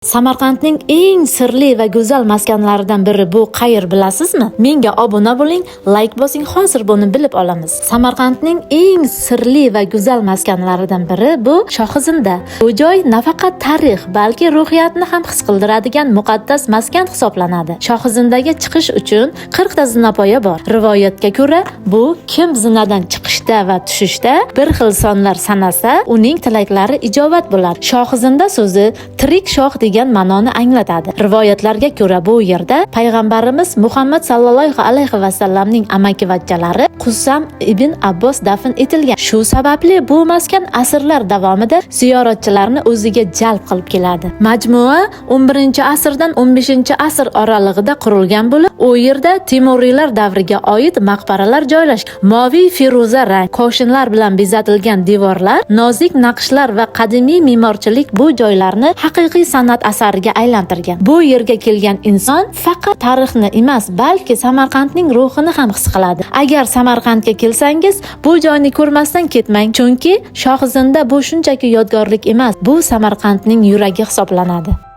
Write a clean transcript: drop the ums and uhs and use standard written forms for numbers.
Samarqandning eng sirli va go'zal maskanlaridan biri bu qayer, bilasizmi? Menga obuna bo'ling, layk bosing, hozir buni bilib olamiz. Samarqandning eng sirli va go'zal maskanlaridan biri bu Shohizinda. Bu joy nafaqat tarix, balki ruhiyatni ham his qildiradigan muqaddas maskan hisoblanadi. Shohizindaga chiqish uchun 40 ta zinapoya bor. Rivoyatga ko'ra, bu kim zinadan chiqishda va tushishda bir xil sonlar sanasa, uning tilaklari ijobat bo'ladi. Shohizinda so'zi tirik shoh degan ma'noni anglatadi. Rivoyatlarga ko'ra, bu yerda payg'ambarimiz Muhammad sallallohu alayhi va sallamning amakivachchalari Qusam ibn Abbos dafn etilgan. Shu sababli bu maskan asrlar davomida ziyoratchilarni o'ziga jalb qilib keladi. Majmua 11-asrdan 15-asr oralig'ida qurilgan bo'lib, u yerda Temuriylar davriga oid maqbaralar joylashgan. Moviy feruza rang, koshinlar bilan bezatilgan devorlar, nozik naqshlar va qadimiy me'morchilik bu joylarni haqiqiy san'at asariga aylantirgan. Bu yerga kelgan inson faqat tarixni emas, balki Samarqandning ruhini ham his qiladi. Agar Samarqandga kelsangiz, bu joyni ko'rmasdan ketmang, chunki Shohizinda bu shunchaki yodgorlik emas, bu Samarqandning yuragi hisoblanadi.